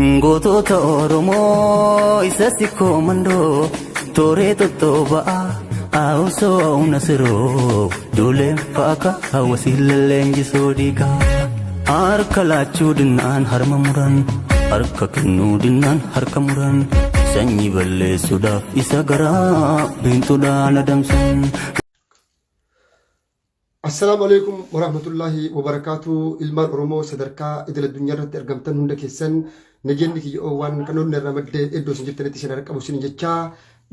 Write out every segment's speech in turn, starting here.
Gootota Oromoo isa sikkoo mandoo tooree tottoba'aa haawusoo nasiroo duuleen faaka hawwasii lalleenjisoo diigaa. Harka laachuu dinnaan harma muran, harka kennuu dinnaan harka muran, sanyii balleessuudhaaf isa garaa biintuudhaan adamsan. Assalaamu alaikum warahmatullaahi wabarakaatu. Ilmaan Oromoo sadarkaa idil addunyaa irratti argamtan hunda keessan, nageenyi kiyya oowwaan kan onnee irraa maddee iddoo isin jirtanitti isin harka qabu isin jechaa,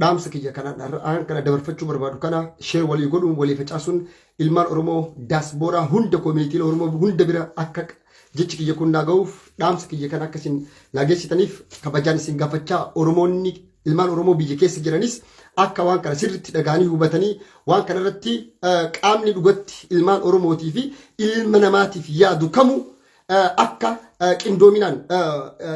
dhaamsa kiyya kana har'aan kana dabarfachuu barbaadu kana share walii godhuun, walii facaasuun, ilmaan Oromoo daaspooraa hunda, koomunitiin Oromoo hunda bira akka jechi kiyya kun naa ga'uuf, dhaamsa kiyya kana akka isin naa geessitaniif kabajaan isin gaafachaa, Oromoonni ilmaan Oromoo biyya keessa jiranis akka waan kana sirriitti dhaga'anii hubatanii, waan kana irratti qaamni dhugatti ilmaan Oromootii fi ilma namaatiif yaadu kamu akka qindoominaan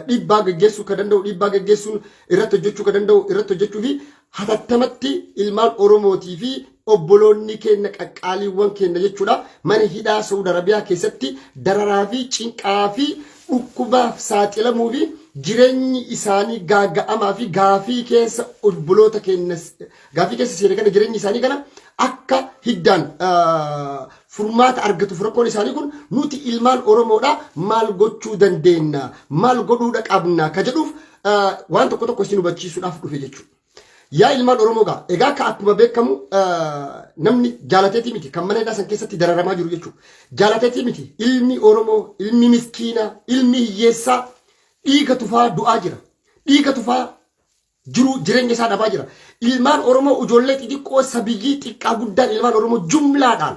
dhiibbaa gaggeessuu kan danda'u dhiibbaa gaggeessuun, irratti hojjechuu kan danda'u irratti hojjechuu fi hatattamatti ilmaan Oromootii fi obboloonni keenya, qaqqaaliiwwan keenya jechuudha, mana hidhaa Saudi Arabiyaa keessatti dararaa fi cinqaa fi dhukkubaaf saaxilamuu fi jireenyi isaanii gaaga'amaa fi gaafii keessa, obboloota keenya gaafii keessa seene kana, jireenyi isaanii kana akka hiddaan furmaata argatuuf, rakkoon isaanii kun nuti ilmaan Oromoodha maal gochuu dandeenya, maal godhuudha qabna ka jedhuuf waan tokko tokko isin hubachiisuudhaaf dhufe jechuudha. Yaa ilmaan Oromoo gaa, egaa akka akkuma beekamu namni jaalateetii miti kan mana hidhaa san keessatti dararamaa jiru jechuudha. Jaalateetii miti, ilmi Oromoo, ilmi miskiinaa, ilmi hiyyeessaa dhiiga tufaa du'aa jira. Dhiiga tufaa jiru, jireenya isaa dhabaa jira. Ilmaan Oromoo, ijoollee xixiqqoo, sabiyyii xiqqaa guddaan, ilmaan Oromoo jumlaadhaan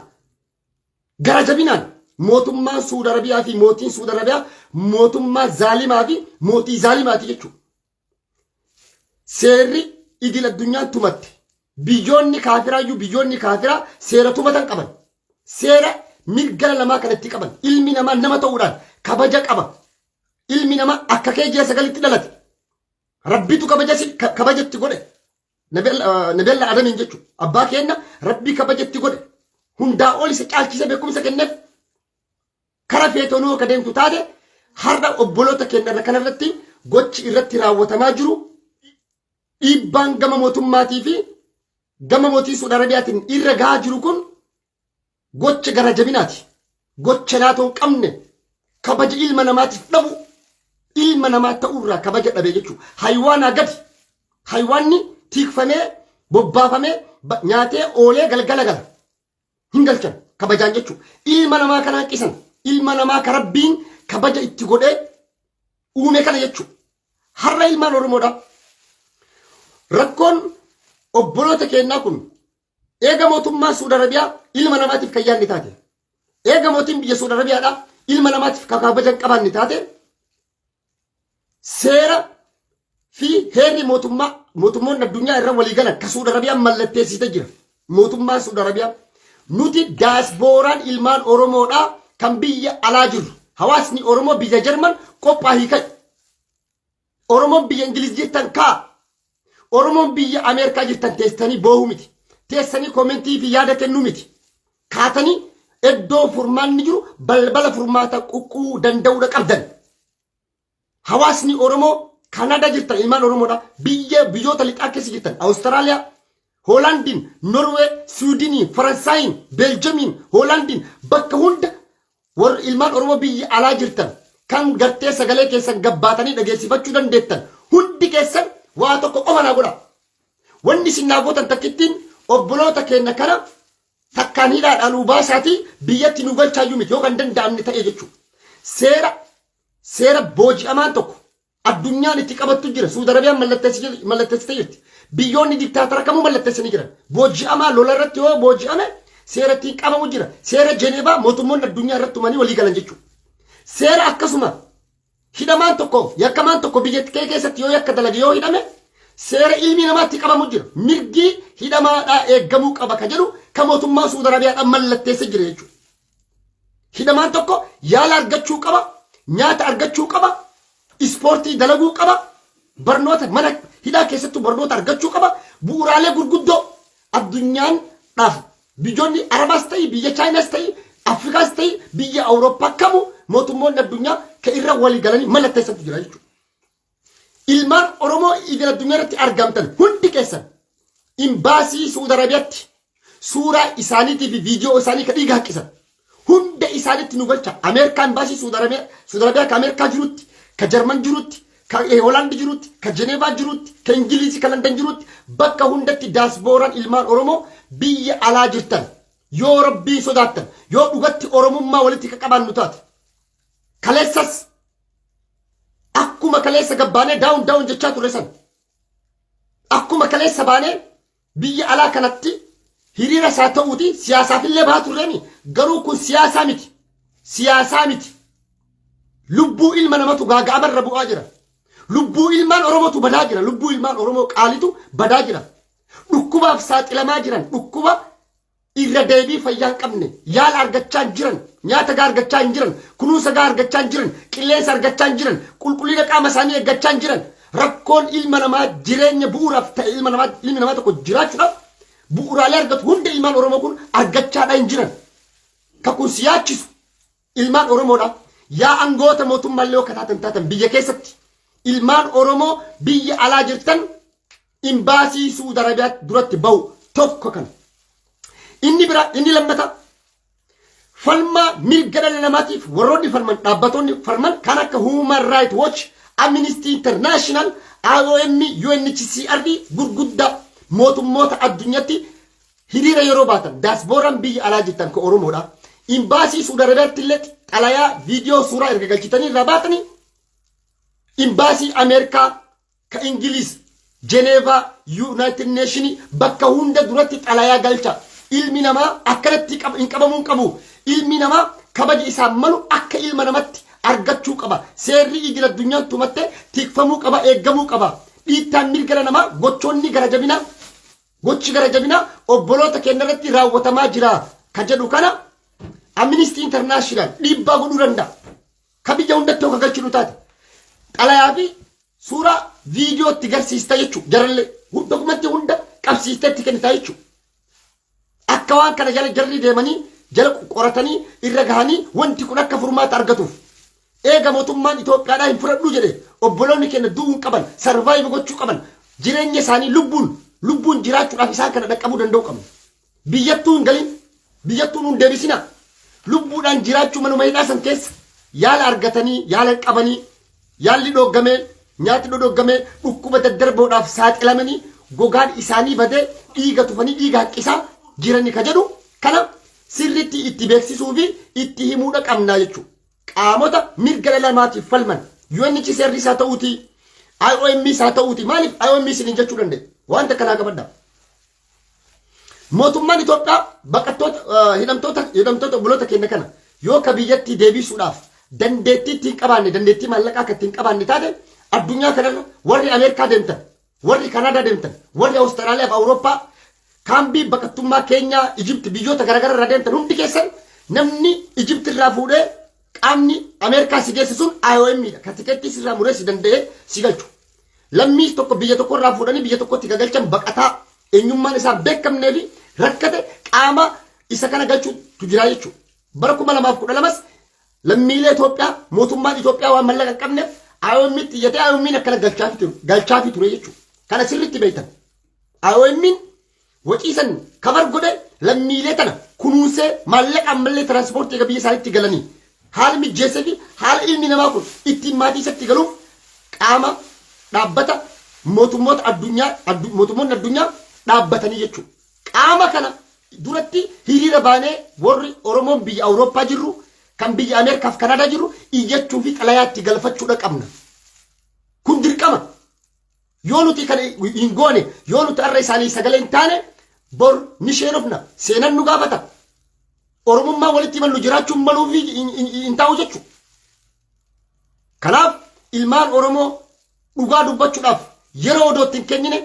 gara jabinaan mootummaan Suudi Arabiyaa fi mootiin Suudi Arabiyaa mootummaa zaalimaa fi mootii zaalimaati jechuudha. Seerri idil addunyaan tumatte, biyyoonni kaafiraayyuu, biyyoonni kaafiraa seera tumatan qaban. Seera mirga namaa kanatti qaban. Ilmi namaa nama ta'uudhaan kabaja qaba. Ilmi namaa akka kee ji'a 9tti dhalate. Rabbitu kabaja kabajatti godhe. Nabiyalla Adamiin jechuudha. Abbaa keenya Rabbi kabajatti godhe. Hundaa ol isa caalchise, beekumsa kenneef. Kara feetonuu akka deemtu taate, har'a obboloota keenya irra kanarratti gochi irratti raawwatamaa jiru, dhiibbaan gama mootummaatii fi gama mootii Suudi Arabiyaatiin irra gahaa jiru kun gocha gara jabinaati. Gocha naatoo hin qabne, kabaja ilma namaatiif dhabu, ilma namaa ta'uurraa kabaja dhabe jechuudha. Haywaanaa gadi. Haywaanni tiikfamee bobbaafamee nyaatee oolee galgala gala. Hin galchan kabajaan jechuudha. Ilma namaa kana hanqisan. Ilma namaa ka Rabbiin kabaja itti godhee uume kana jechuudha. Har'a ilmaan Oromoodha. Rakkoon obboloota keenyaa kun eega mootummaan Suudi Arabiyaa ilma namaatiif kan yaadne taate, eega mootiin biyya Suudi Arabiyaadha ilma namaatiif kan kabaja hin qabaanne taate, seera fi heerri mootummaa mootummoonni addunyaa irra walii galan ka Suudi Arabiyaan mallatteessite jira. Mootummaan Suudi Arabiyaa, nuti daasbooraan ilmaan Oromoodhaa kan biyya alaa jirru, hawaasni Oromoo biyya Jarman qophaa'ii ka'i. Oromoon biyya Ingiliz jirtan kaa. Oromoon biyya Ameerikaa jirtan teessanii boohuu miti. Teessanii koomentii fi yaada kennuu miti. Kaatanii iddoo furmaanni jiru balbala furmaata quqquu danda'uudha qabdan. Hawaasni Oromoo Kanaadaa jirtan, ilmaan Oromoodha. Biyya biyyoota lixaa keessa jirtan, Awustiraaliyaa, Hoolaandiin, Norwee, Siwiidiniin, Faransaayiin, Beeljamiin, Hoolaandiin, bakka hunda warri ilmaan Oromoo biyya alaa jirtan kan gartee sagalee keessan gabbaatanii dhageessifachuu dandeettan hundi keessan waa tokko qofa naa godha. Wanni isin naa gootan takkittiin obboloota keenya kana takkaan hidhaadhaa nuu baasaatii biyyatti nu galchaayyuu miti, yoo kan danda'amne ta'e jechuudha. Seera booji'amaan tokko addunyaan itti qabattu jira. Suudi Arabiyaan mallatteessitee jirti. Biyyoonni diktaatara kamuu mallatteessanii jiran. Booji'amaa lola irratti yoo booji'ame seera ittiin qabamu jira. Seera Jeneevaa mootummoonni addunyaa irratti tumanii walii galan jechuudha. Seera akkasuma hidhamaan tokko, yakkamaan tokko biyya kee keessatti yoo yakka dalage, yoo hidhame, seera ilmi namaa itti qabamu jira. Mirgi hidhamaadhaa eeggamuu qaba ka jedhu ka mootummaa Suudi Arabiyaadhaan mallatteessee jira jechuudha. Hidhamaan tokko yaala argachuu qaba, nyaata argachuu qaba, ispoortii dalaguu qaba, barnoota mana hidhaa keessattuu barnoota argachuu qaba. Bu'uuraalee gurguddoo addunyaan dhaaf biyyoonni Arabaas ta'ii, biyya Chaayinaas ta'ii, Afrikaas ta'ii, biyya Awurooppaa kamuu mootummoonni addunyaa ka irra walii galanii mallatteessantu jira jechuudha. Ilmaan Oromoo idil addunyaa irratti argamtan hundi keessan imbaasii Suudi Arabiyaatti suuraa isaaniitii fi viidiyoo isaanii ka dhiiga haqqisan hunda isaanitti nu galcha. Ameerikaa imbaasii Suudi Arabiyaa, Suudi Arabiyaa ka Ameerikaa jirutti, ka Jarman jirutti, ka Hoolaand jirutti, ka Jeneevaa jirutti, ka Ingilizii, ka Landan jirutti, bakka hundatti daasbooraan ilmaan Oromoo biyya alaa jirtan yoo Rabbii sodaattan, yoo dhugatti Oromummaa walitti ka qabaannu taate, kaleessas akkuma kaleessa gabbaanee down down jechaa turre san, akkuma kaleessa baanee biyya alaa kanatti hiriira isaa ta'uuti siyaasaafillee bahaa turreemi. Garuu kun siyaasaa miti, siyaasaa miti. Lubbuu ilma namatu gaaga'amarra bu'aa jira. Lubbuu ilmaan Oromootu badaa jira. Lubbuu ilmaan Oromoo qaalitu badaa jira. Dhukkubaaf saaxilamaa jiran, dhukkuba irra deebii fayyaa hin qabne, yaala argachaa hin jiran, nyaata gaa argachaa hin jiran, kunuunsa gaa argachaa hin jiran, qilleensa argachaa hin jiran, qulqullina qaama isaanii eeggachaa hin jiran. Rakkoon ilma namaa jireenya bu'uuraaf ta'e, ilma namaa, ilmi namaa tokko jiraachuudhaaf bu'uuraalee argatu hunda ilmaan Oromoo kun argachaadha hin jiran. Ka kun si yaachisu ilmaan Oromoodha. Yaa angoota mootummaallee yoo taatan taatan, biyya keessatti ilmaan Oromoo biyya alaa jirtan imbaasii Suudi Arabiyaa duratti bahu tokko kana. Inni bira, inni lammata, falmaa mirga dhala namaatiif warroonni falman, dhaabbatoonni falman kan akka Human Rights Watch, Amnesty International, IOM, UNHCR gurguddaa mootummoota addunyaatti hiriira yeroo baatan, daasbooraan biyya alaa jirtan ka Oromoodha. Imbaasii Suudi Arabiyaatti illee xalayaa, viidiyoo, suuraa erga galchitanii irraa baatanii, imbaasii Ameerikaa, ka Ingiliz, Jeneevaa, United Nation, bakka hunda duratti xalayaa galcha. Ilmi namaa akkanatti hin qabamuu hin qabu. Ilmi namaa kabaja isaan malu akka ilma namatti argachuu qaba. Seerri idil addunyaan tumatte tikfamuu qaba, eeggamuu qaba. Dhiittaan mirga namaa, gochoonni gara jabinaa, gochi gara jabinaa obboloota keenya irratti raawwatamaa jira ka jedhu kana Amnesty International dhiibbaa godhuu danda'a. Ka biyya hundatti yoo ka galchinu taate, xalayaa fi suuraa viidiyootti garsiista jechuudha. Jarallee dokumentii hunda qabsiistee itti kennitaa jechuudha. Akka waan kana jala jarri deemanii jala qoratanii irra gahanii wanti kun akka furmaata argatuuf. Eega mootummaan Itoophiyaadhaa hin fudhadhu jedhe, obboloonni keenya du'uu hin qaban, survive gochuu qaban, jireenya isaanii lubbuun jiraachuudhaaf isaan kana dhaqqabuu danda'u qabna. Biyyattuu hin galin, biyyattuu nuun deebisina. Lubbuudhaan jiraachuu manuma hidhaa san keessa yaala argatanii, yaala qabanii, yaalli dhooggamee, nyaati dhodhoggamee, dhukkuba daddarboodhaaf saaxilamanii, gogaan isaanii badee, dhiiga tufanii, dhiiga haqqisaa jirani ka jedhu kana sirriitti itti beeksisuu fi itti himuudha qabnaa jechuudha. Qaamota mirga dhala namaatiif falman, UNHCR isaa ta'uuti, IOM isaa ta'uuti. Maaliif IOM isiniin jechuu danda'e? Wanta kanaa qabadha. Mootummaan Itoophiyaa baqattoota, hidhamtoota obboloota keenya kana yoo ka biyyatti deebisuudhaaf dandeettii ittiin qabaanne, dandeettii maallaqaa akka ittiin qabaanne taate, addunyaa kanarra warri Ameerikaa deemtan, warri Kanaadaa deemtan, warri Awustiraaliyaa fi Awurooppaa, kaambii baqattummaa Keenyaa, Ijipti, biyyoota garaagaraa irraa deemtan hundi keessan, namni Ijipti irraa fuudhee qaamni Ameerikaa si geesse sun IOM dha. Ka tikeettii sirraa muree si danda'ee si galchu. Lammii tokko biyya tokko irraa fuudhanii biyya tokkotti gagalchan, baqataa eenyummaan isaa beekamnee fi rakkate qaama isa kana galchuutu jira jechuudha. Bara 2012s lammiilee Itoophiyaa mootummaan Itoophiyaa waan mallaqa hin qabneef IOM itti iyyatee IOM akkana galchaafi ture jechuudha. Kana sirriitti beektan. IOM wacii san cover godhe, lammiilee tana kunuunsee, maallaqa ammallee tiraanspoortii eega biyya isaaniitti galanii haala mijjeessee fi haala ilmi namaa kun ittiin maatii isatti galuuf qaama dhaabbata mootummoota addunyaa, mootummoonni addunyaa dhaabbatanii jechuudha. Qaama kana duratti hiriira baanee warri Oromoon biyya Awurooppaa jirru, kan biyya Ameerikaaf Kanaadaa jirru iyyachuu fi xalayaatti galfachuudha qabna. Kun dirqama. Yoo nuti kana hin goone, yoo nuti har'a isaanii sagalee hin taane, bor ni sheenofna. Seenan nu gaafata. Oromummaa walitti himannu jiraachuun maluu fi hin taa'u jechuudha. Kanaaf ilmaan Oromoo, dhugaa dubbachuudhaaf yeroo odoo itti hin kennine,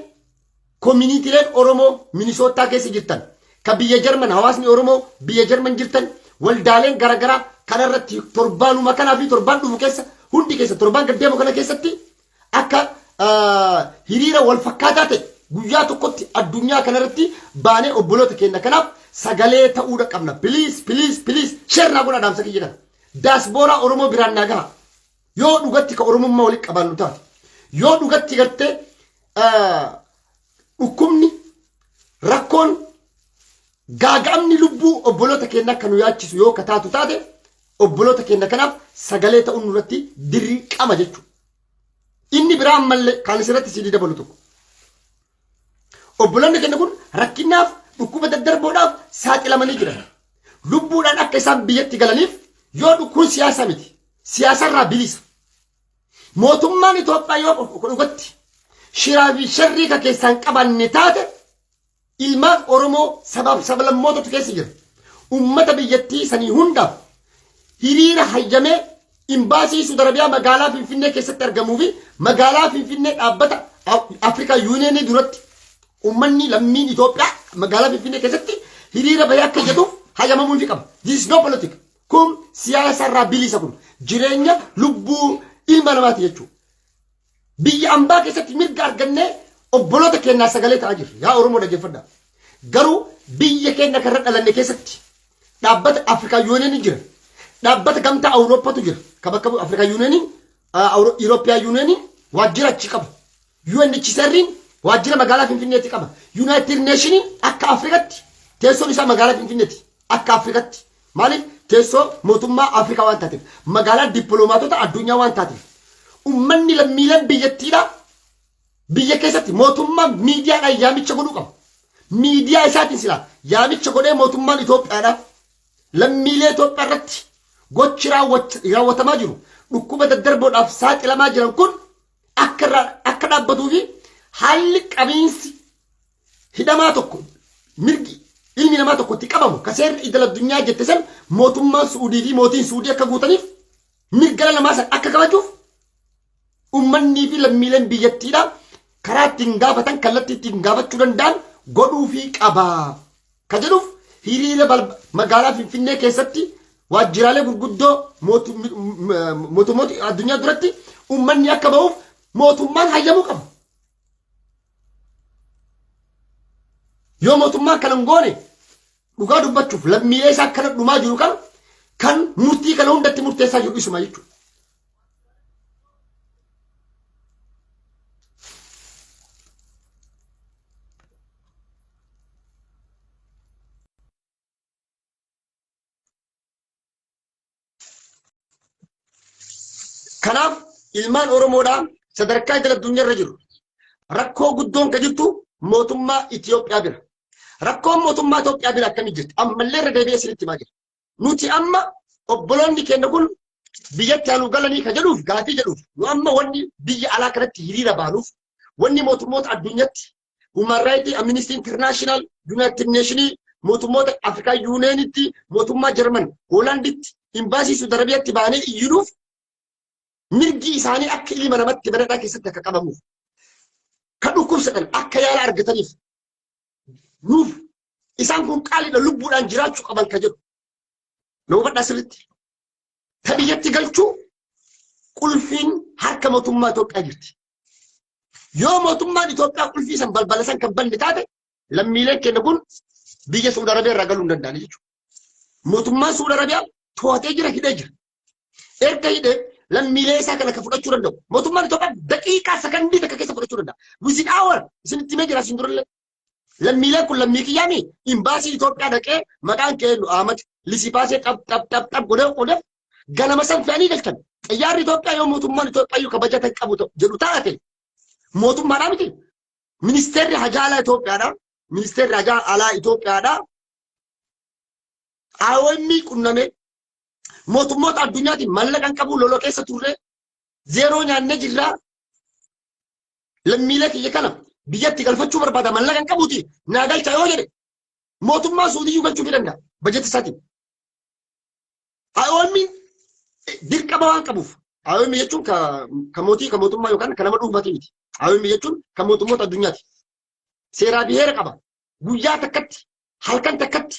communityleen Oromoo Minisootaa keessa jirtan, ka biyya Jarman, hawaasni Oromoo biyya Jarman jirtan, waldaaleen garaagaraa kanarratti torbaanuma kanaa fi torbaan dhufu keessa hundi keessa, torbaan gaddeemu kana keessatti akka hiriira wal fakkaataa ta'e guyyaa tokkotti addunyaa kanarratti baanee obboloota keenya kanaaf sagalee ta'uudha qabna. Please, please, please, share naa godhaa dhaamsa kiyya kana. Daasbooraa Oromoo biraan naa gaha. Yoo dhugatti ka Oromummaa walitti qabaannu taate. Yoo dhugatti gartee dhukkubni rakkoon gaaga'amni lubbuu obboloota keenya akka nu yaachisu yoo ka taatu taate obboloota keenya kanaaf sagalee ta'uun nurratti dirqama jechuudha. Inni biraa ammallee kan isirratti sidii dabalu tokko. Obboloonni keenya kun rakkinaaf dhukkuba daddarboodhaaf saaxilamanii jiran. Lubbuudhaan akka isaan biyyatti galaniif yoo dhukkuun siyaasa miti. Siyaasarraa bilisa. Mootummaan Itoophiyaa yoo dhugatti shiraa fi sharrii ka keessaan qabanne taate ilmaan Oromoo sabaaf sablammootatu keessa jira. Ummata biyyattii sanii hundaaf hiriira hayyamee imbaasii Suudi Arabiyaa magaalaa Finfinnee keessatti argamuu fi magaalaa Finfinnee dhaabbata Afrikaa Yuuniyeenii duratti ummanni lammiin Itoophiyaa magaalaa Finfinnee keessatti hiriira bahee akka jedhuuf hayyamamuu ni qaba. This is no politics. Kun siyaasa irraa bilisa kun jireenya lubbuu ilma namaati jechuudha. Biyya ambaa keessatti mirga argannee obboloota keenyaa sagalee ta'aa jirra. Yaa Oromoo dhaggeeffadhaa. Garuu biyya keenya kan irra dhalanne keessatti dhaabbata Afrikaa Yuuniyeenii jira. Dhaabbata gamtaa Awurooppatu jira. Kan bakka bu'u Afrikaa Yuuniyeenii, Euroopiyaa Yuuniyeenii waajjira achi qaba. UNHCR'n waajjira magaalaa Finfinneetti qaba. United Nationiin akka Afrikatti teessoon isaa magaalaa Finfinneeti. Akka Afrikatti. Maaliif teessoo mootummaa Afrikaa waan taateef magaalaa dippiloomaatota addunyaa waan taateef ummanni lammiileen biyyattiidhaa biyya keessatti mootummaan miidiyaadhaan yaamicha godhuu qaba. Miidiyaa isaatiin silaa yaamicha godhee mootummaan Itoophiyaadhaa lammiilee Itoophiyaa irratti gochi raawwatamaa jiru dhukkuba daddarboodhaaf saaxilamaa jiran kun akka dhaabbatuu fi haalli qabiinsi hidhamaa tokko mirgi ilmi namaa tokko itti qabamu ka seerri idil addunyaa jette san mootummaan Su'uudii fi mootiin Su'uudii akka guutaniif mirga dhala namaa san akka kabajuuf ummannii fi lammiileen biyyattiidha karaa ittiin gaafatan kallattii ittiin gaafachuu danda'an godhuufii qaba. Ka jedhuuf hiriira magaalaa Finfinnee keessatti waajjiraalee gurguddoo mootummoota addunyaa duratti ummanni akka ba'uuf mootummaan hayyamuu qaba. Yoo mootummaan kana hin goone dhugaa dubbachuuf lammiilee isaa akkana dhumaa jiru kan kan murtii kana hundatti murteessaa jiru isuma jechuudha. Kanaaf ilmaan Oromoodhaa sadarkaa idil addunyaa irra jiru rakkoo guddoon ka jirtu mootummaa Itoophiyaa bira. Rakkoon mootummaa Itoophiyaa bira akkamii jirti? Ammallee irra deebi'ee isinitti himaa jira. Nuti amma obboloonni keenya kun biyyatti haaluu galanii ka jedhuuf gaafii jedhuuf nu amma wanni biyya alaa kanatti hiriira baanuuf wanni mootummoota addunyaatti Human Rights Amnesty International United Nations mootummoota Afrikaa Yuuneenitti mootummaa Jarman Hoolaanditti imbaasii Suudi Arabiyaatti baanee iyyinuuf mirgi isaanii akka ilma namatti mana keessatti akka qabamuuf kan dhukkubsatan akka yaala argataniif nuuf isaan kun qaaliidha lubbuudhaan jiraachuu qaban ka jedhu. Na hubadhaa sirriitti. Ta biyyatti galchuu qulfiin harka mootummaa Itoophiyaa jirti. Yoo mootummaan Itoophiyaa qulfii san balbala san kan banne taate lammiileen keenya kun biyya Suudi Arabiyaa irraa galuu hin danda'an jechuudha. Mootummaan Suudi Arabiyaa to'atee jira hidhee jira. Erga hidhee lammiilee isaa kana kan fudhachuu danda'u. Mootummaan Itoophiyaa daqiiqaa sakandii takka keessa fudhachuu danda'a. Within hour isinitti himee jira isin durallee. Lammiileen kun lammii kiyyaami imbaasii Itoophiyaa dhaqee maqaan kee eenyu Ahmad lisipaasee xap xap xap xap godhee godhee ganama san fe'anii galchan. Xiyyaarri Itoophiyaa yoo mootummaan Itoophiyaa iyyuu kabaja kan qabu jedhu taate mootummaadhaa miti. Ministeerri hajaa alaa Itoophiyaadha. Ministeerri hajaa alaa Itoophiyaadha. IOM qunname mootummoota addunyaatiin mallaqa hin qabu lola keessa turre zeeroo nyaannee jirra. Lammiilee kiyya kana biyyatti galfachuu barbaada mallaqa hin qabuuti naa galcha yoo jedhe mootummaan Suudiyyuu galchuu ni danda'a bajeta isaatiin. IOM dirqama waan qabuuf IOM jechuun ka mootii ka mootummaa yookaan ka nama dhuunfaatii miti. IOM jechuun kan mootummoota addunyaati. Seeraa fi heera qaba. Guyyaa takkatti halkan takkatti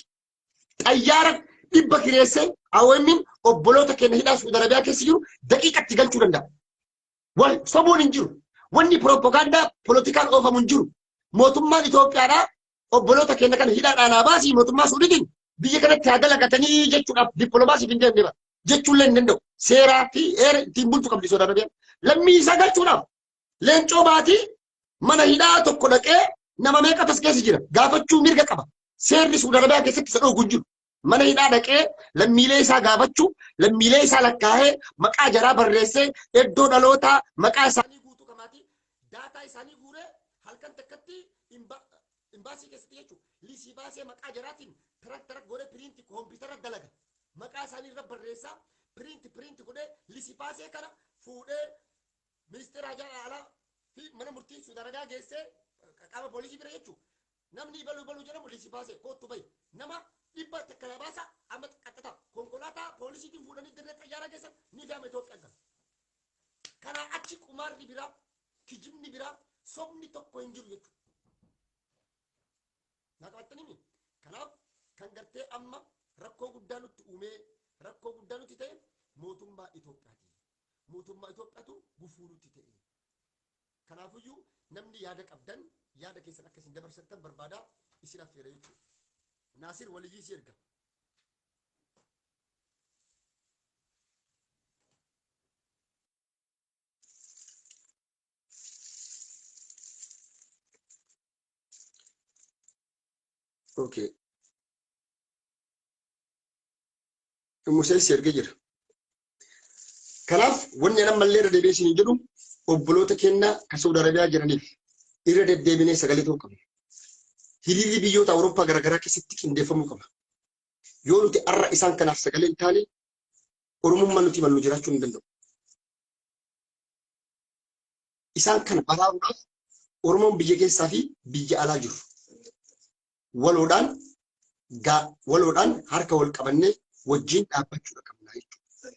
xayyaara 100 kireessee IOM obboloota keenya hidhaa Suudi Arabiyaa keessa jiru daqiiqatti galchuu danda'a. Wal sobuun hin jiru. Wanni pirooppogaandaa polotikaan oofamu hin jiru. Mootummaan Itoophiyaadhaa obboloota keenya kana hidhaadhaa naa baasii mootummaa Suudiitiin biyya kanatti haa dalagatanii jechuudhaaf dippiloomaasiif hin deemne bara. Jechuullee hin danda'u. Seeraa fi heera ittiin bulchu qabdi Saudi Arabiyaan. Lammii isaa galchuudhaaf Leencoo Baatii mana hidhaa tokko dhaqee nama meeqatu as keessa jira gaafachuu mirga qaba. Seerri Suudi Arabiyaa keessatti isa dhoogu hin jiru. Mana hidhaa dhaqee lammiilee isaa gaafachuu, lammiilee isaa lakkaa'ee maqaa jaraa barreessee iddoo dhalootaa maqaa isaanii guutuu kamaatii daataa isaanii guuree halkan takkatti imbaasii keessatti jechuudha. Lisii baasee maqaa jaraatiin tarak tarak godhee piriinti koompitara dalaga. Maqaa isaanii irra barreessaa piriinti piriinti godhee lisii baasee kana fuudhee ministeera hajaa alaa fi mana murtii Suudi Arabiyaa geessee qaama poolisii bira jechuudha. Namni ibaluu ibaluu jedhamu lisii baasee koottu bahi. Nama dhibba takka na baasa amma qaxxata. Konkolaataa poolisiitiin fuudhanii dirree xayyaaraa geessan ni fe'ama Itoophiyaa gala. Kanaa achi qumaarri biraa, kijibni biraa, sobni tokko hin jiru jechuudha. Naa qabattanii? Kanaaf kan gartee amma rakkoo guddaa nutti uumee rakkoo guddaa nutti ta'e mootummaa Itoophiyaati. Mootummaa Itoophiyaatu gufuu nutti ta'e. Kanaafuyyuu namni yaada qabdan yaada keessan akka isin dabarsattan barbaada isin affeera jechuudha. Naasir waliyyii si erga. Okay. Musee si ergee jira. Kanaaf wanni ani ammallee irra deebi'ee isiniin jedhu obboloota keenya kan Saudi Arabiyaa jiraniif irra deddeebinee sagalee ta'uu qabna. Hiriirri biyyoota Awurooppaa garaagaraa keessatti qindeeffamuu qaba. Yoo nuti har'a isaan kanaaf sagalee hin taane Oromummaan nuti himannu jiraachuu hin danda'u. Isaan kana baraaruudhaaf Oromoon biyya keessaa fi biyya alaa jiru waloodhaan waloodhaan harka wal qabannee wajjin dhaabbachuudha qabna jechuudha.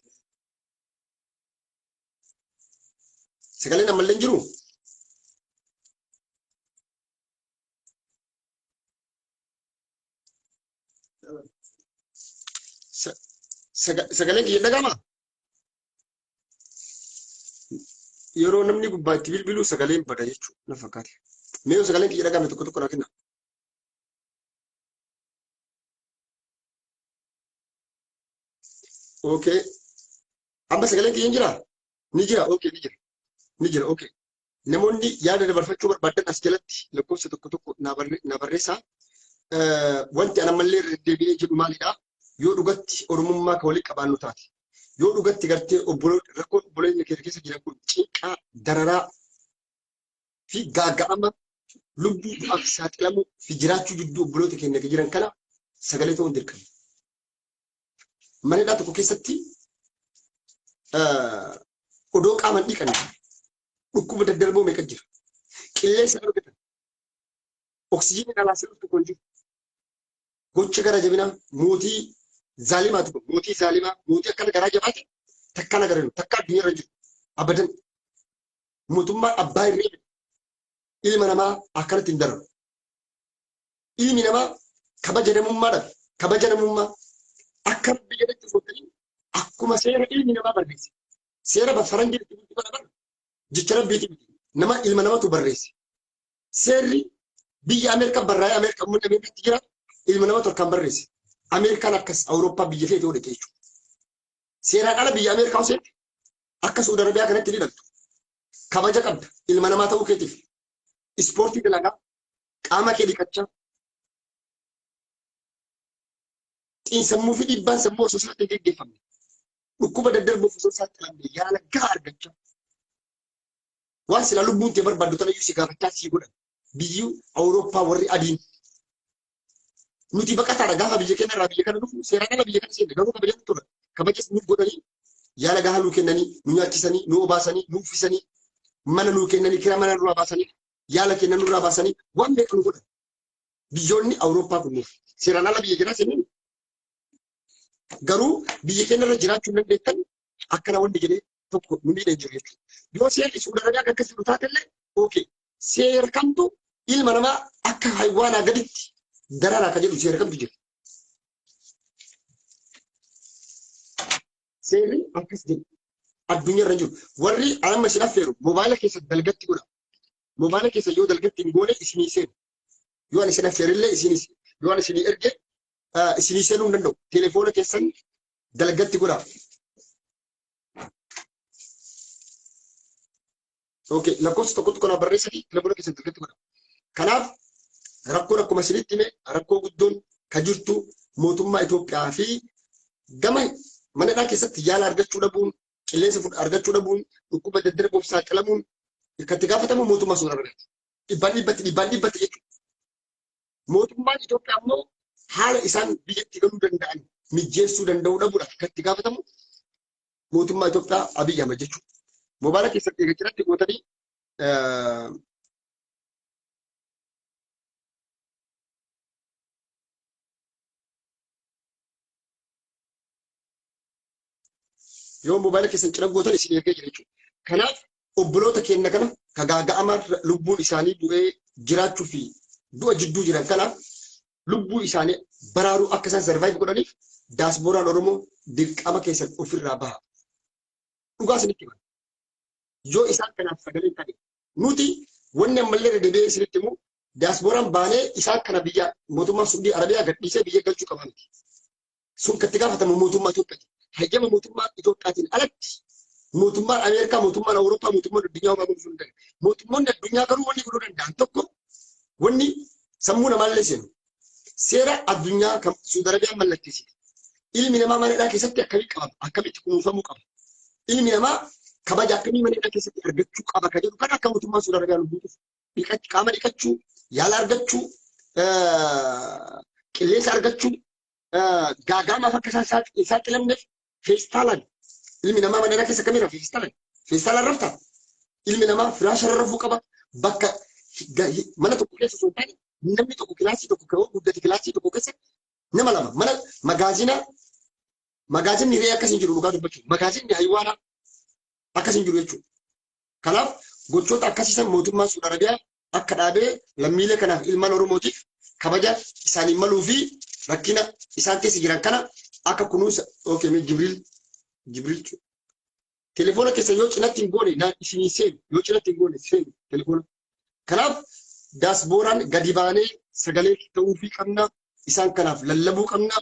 Sagaleen ammallee hin jiruu? Sagaleen kiyya dhaga'amaa? Yeroo namni gubbaa itti bilbilu sagaleen bada jechuudha na fakkaate. Mee yoo sagaleen kiyya dhaga'ame tokko tokko naa kenna. Okay. Amma sagaleen kiyya hin jiraa? Ni jira. Okay, ni jira. Ni jira. Okay. Namoonni yaada dabarfachuu barbaadan as jalatti lakkoofsa tokko tokko naa barreessaa. Wanti an ammallee irra deddeebi'ee jedhu maalidha? Yoo dhugatti Oromummaa ka walitti qabaannu taate, yoo dhugatti gartee rakkoon obboleenya keenya keessa jiran kun cinqaa, dararaa fi gaaga'ama lubbuu du'aaf saaxilamuu fi jiraachuu jidduu obboloota keenya jiran kana sagalee ta'uun dirqama. Mana hidhaa tokko keessatti odoo qaama hin dhiqanne dhukkuba daddarboo meeqa jira. Qilleensa argatan. Oksijiinii alaa sirriitti tokko hin jiru. Gocha gara jabinaa mootii zaalimaatu kun mootii zaalimaa mootii akkana garaa jabaate takka na garanu takka addunyaa irra jiru abadan mootummaa abbaa irree ilma namaa akkanatti hin dararu. Ilmi namaa kabaja namummaa dhabe. Kabaja namummaa akka rabbi jedhetti osoo hin ta'in akkuma seera ilmi namaa barreesse. Seera faranjii itti bulchu kana bara jecha rabbiiti miti. Nama ilma namatu barreesse. Seerri biyya Ameerikaa barraa'ee Ameerikaa uummanni Ameerikaatti jira ilma namatu harkaan barreesse. Ameerikaan akkas Awurooppaa biyya feete godhate jechuudha. Seeraan ala biyya Ameerikaa osoo akka Saudi Arabiyaa kanatti ni dhaltu. Kabaja qabda ilma namaa ta'uu keetiif. Ispoortii dalagaa qaama kee dhiqachaa xiinsammuu fi dhiibbaan sammuu osoo sirriitti hin geggeeffamne dhukkuba daddarboof osoo saaxilamne yaala gahaa argachaa waan silaa lubbuun tee barbaaddu tanayyuu si gaafachaa sii godhan biyyi Awurooppaa warri adiin nuti baqataadha gaafa biyya keenya irraa biyya kana dhufu seeraan ala biyya kana seenne garuu kabaja nu tola kabajas nuuf godhanii yaala gahaa nuu kennanii nu nyaachisanii nu obaasanii nu uffisanii mana nuu kennanii kira mana nurraa baasanii yaala keenya nurraa baasanii waan meeqa nu godhan. Biyyoonni Awurooppaa kun nuuf seeraan ala biyya jiraa seenanii garuu biyya keenya irra jiraachuu hin dandeettan akkana wanni jedhee tokko nu miidhee jiru jechuudha. Yoo seerri Suudi Arabiyaa akkas jedhu taatellee okay seera kamtu ilma namaa akka haywaanaa gaditti dararaa ka jedhu seera kamtu jira. Seerri akkas jedhu addunyaa irra jiru. Warri amma isin affeeru moobaayila keessa dalgatti godha. Moobaayila keessa yoo dalgatti hin goone isinii seenu. Yoo ani isin affeerillee isinii yoo ani isinii erge isinii seenuu hin danda'u. Telefoona keessan dalgatti godha. Okay, lakkoofsa tokkotti kanaa barreessanii telefoona keessatti irratti godha. Kanaaf rakkoon akkuma isinitti hime rakkoo guddoon ka jirtu mootummaa Itoophiyaa fi gama mana hidhaa keessatti yaala argachuu dhabuun, qilleensa argachuu dhabuun, dhukkuba daddarboof saaxilamuun kan itti gaafatamu mootummaa Suudaan Arabiyaati. Dhibbaan dhibbatti dhibbaan dhibbatti jechuudha. Mootummaan Itoophiyaa immoo haala isaan biyyatti galuu danda'an mijjeessuu danda'uu dhabuudhaaf kan itti gaafatamu mootummaa Itoophiyaa Abiy Ahmed jechuudha. Moobaayila keessatti eega cinatti gootanii yoo moobaayila keessan cina gootan isin ergee jira jechuudha. Kanaaf obboloota keenya kana ka gaaga'ama lubbuun isaanii du'ee jiraachuu fi du'a jidduu jiran kanaaf lubbuu isaanii baraaruu akka isaan sarvaayiv godhaniif daasbooraan Oromoo dirqama keessan ofirraa baha. Dhugaa isinitti hima. Yoo isaan kanaaf sagalee hin taane nuti wanni ammallee irra deebi'ee isinitti himu daasbooraan baanee isaan kana biyya mootummaa Suudii Arabiyaa gadhiisee biyya galchuu qaba miti. Sun kan itti gaafatamu mootummaa Itoophiyaati. Hayyama mootummaa Itoophiyaatiin alatti mootummaan Ameerikaa, mootummaan Awurooppaa, mootummaan addunyaa homaa godhuu hin danda'an. Mootummoonni addunyaa garuu wanni godhuu danda'an tokko wanni sammuu namaallee seenu. Seera addunyaa kan Suudi Arabiyaan mallatteessite. Ilmi namaa mana hidhaa keessatti akkamii qabama? Akkamitti kunuunfamuu qaba? Ilmi namaa kabaja akkamii mana hidhaa keessatti argachuu qaba kan jedhu kan akka mootummaan Suudi Arabiyaa nu guutuuf qaama dhiqachuu, yaala argachuu, qilleensa argachuu, gaagaamaaf akka isaan hin saaxilamneef feestaalaan ilmi namaa mana hidhaa keessa akkamii rafa feestaalaan feestaalaan rafta ilmi namaa firaasha irra rafuu qaba bakka mana tokko keessa osoo hin taane namni tokko kilaasii tokko yoo guddate kilaasii tokko keessa nama lama mana magaazina magaazinni re'ee akkas hin jiru dhugaa dubbachuuf magaazinni haywaanaa akkas hin jiru jechuudha. Kanaaf gochoota akkasii san mootummaan Suudi Arabiyaa akka dhaabee lammiilee kanaaf ilmaan Oromootiif kabaja isaanii maluu fi rakkina isaan keessa jiran kana akka kunuunsa okay mee Jibriil Jibriil telefoona keessa yoo cinatti hin goone naan isinii seenu yoo cinatti hin goone seenu telefoona. Kanaaf daasbooraan gadi baanee sagalee ta'uufii qabna isaan kanaaf lallabuu qabna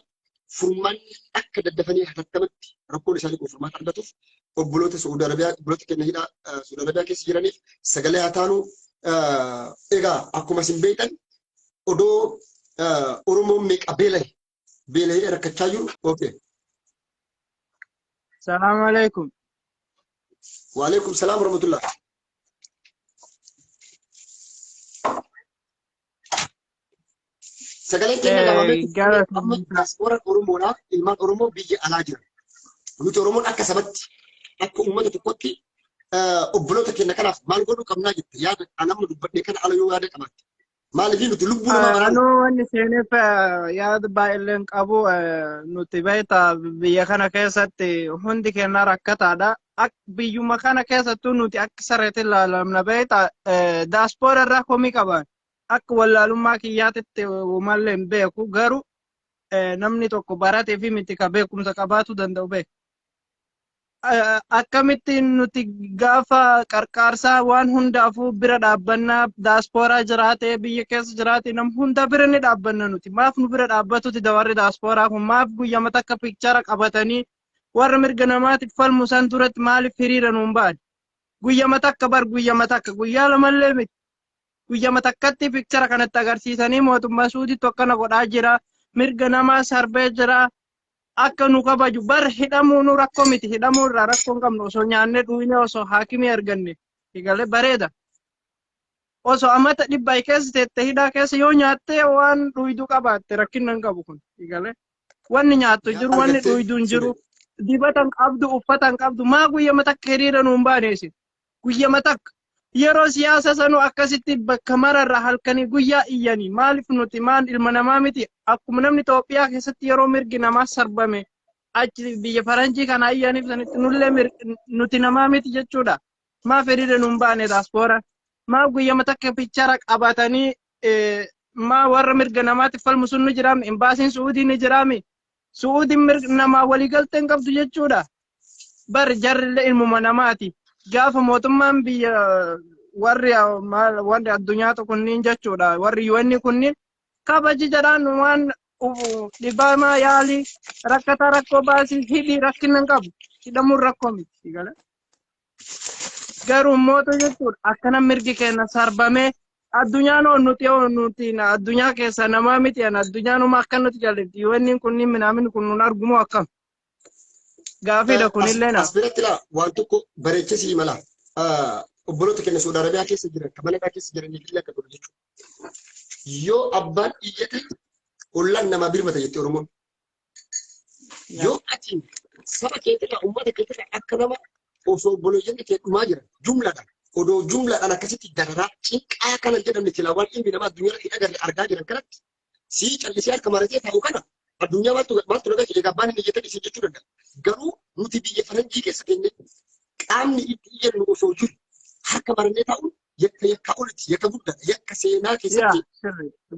furmaanni akka daddafanii hatattamatti rakkoon isaanii kun furmaata argatuuf obboloota Saudi Arabiyaa obboloota keenya hidhaa Saudi Arabiyaa keessa jiraniif sagalee haa taanu. Egaa akkuma isin beektan odoo Oromoon meeqa beelahe beelahee rakkachaa jiru. Okay. Salaamu alaikum. Waalaikum salaam warahmatullah. Sagaleen keenya gabaabee amma diyaaspooraan Oromoodhaaf ilmaan Oromoo biyya alaa jira. Nuti Oromoon akka sabatti akka uummata tokkotti obboloota keenya kanaaf maal godhuu qabnaa jette yaada an amma dubbadhe kana ala yoo yaada qabaatte. Maaliif nuti lubbuu namaa baraaruuf. Anuu wanni seeneef yaada baay'illee hin qabu nuti beekta biyya kana keessatti hundi keenya rakkataadha. Biyyuma kana keessattuu nuti akka sareetti ilaalamna beekta daaspoora irraa komii qaban. Akka wallaalummaa kiyyaatitti umallee hin beeku garuu namni tokko baratee fi miti ka beekumsa qabaatu danda'u beeka. Akkamitti nuti gaafa qarqaarsaa waan hundaafuu bira dhaabbannaa daaspooraa jiraate biyya keessa jiraate nam hunda bira ni dhaabbanna nuti maaf nu bira dhaabbatuti dawarri daaspooraa kun maaf guyyama takka pikchara qabatanii warra mirga namaatiif falmu san duratti maaliif hiriira nuun ba'an guyyama takka bar guyyama takka guyyaa lamallee miti guyyama takkatti pikchara kanatti agarsiisanii mootummaa suudiitti akkana godhaa jira mirga namaa sarbee jira akka nu kabaju bar hidhamuu nu rakkoo miti hidhamuu irraa rakkoo hin qabnu osoo nyaannee dhugnee osoo haakimii arganne egalee bareeda osoo amata dhibbaa keessa teette hidhaa keessa yoo nyaattee waan dhuydu qabaatte rakkinna hin qabu kun egalee wanni nyaattu hin jiru wanni Argattee dhuydu hin jiru dibata hin qabdu uffata hin qabdu maa guyyama takka hiriira nuun baane isin guyyama takka yeroo siyaasa sanuu akkasitti bakka mararra halkanii guyyaa iyyanii maaliif nuti maan ilma namaa miti akkuma namni Itoophiyaa keessatti yeroo mirgi namaa sarbame achi biyya faranjii kana iyyaniif sanitti nullee nuti namaa miti jechuudha. Maaf hiriira nuun baane daaspoora maaf guyyama takka pichara qabatanii maa warra mirga namaatiif falmu sun ni jiraami imbaasiin Su'uudii ni jiraami Su'uudiin mirga namaa waliigaltee hin qabdu jechuudha. Bar jarrillee ilmuma namaati. Gaafa mootummaan biyya warri maal warri addunyaa kunniin jechuudha. Warri UN kunniin kabaji jedhaan waan dhibamaa yaalii rakkataa rakkoo baasii hidhii rakkina hin qabu. Hidhamuun rakkoo miti. Gala. Garuu mootu jechuudha akkana mirgi keenya sarbamee addunyaan hoo nuti hoo nuti addunyaa keessa namaa miti an addunyaan homa akka nuti jaalletti UN kunniin minaamin kun nun argumoo akkam gaafiidha kunillee As biratti laa waan tokko bareechee sii mala. Obboloota keenya Saudi Arabiyaa keessa jiran kan mana keessa jiraniif illee akka godhu jechuudha. Yoo abbaan iyyate ollaan namaa birmata jetti Oromoon. Yoo ati saba keetirraa uummata keetirraa akka nama osoo obboleeyyan kee dhumaa jiran jumlaadhaan odoo jumlaadhaan akkasitti dararaa cinqaa kana jedhamne silaa waan ilmi namaa addunyaa irratti hin agarre argaa jiran kanatti sii callisee harka maratee taa'u kana addunyaa maaltu nagaa jedhee abbaan inni iyyate dhiisee jechuu danda'a. Garuu nuti biyya faranjii keessa teenye qaamni itti iyyannu osoo jiru harka marannee taa'uun yakka yakkaa olitti yakka guddaadha yakka seenaa keessatti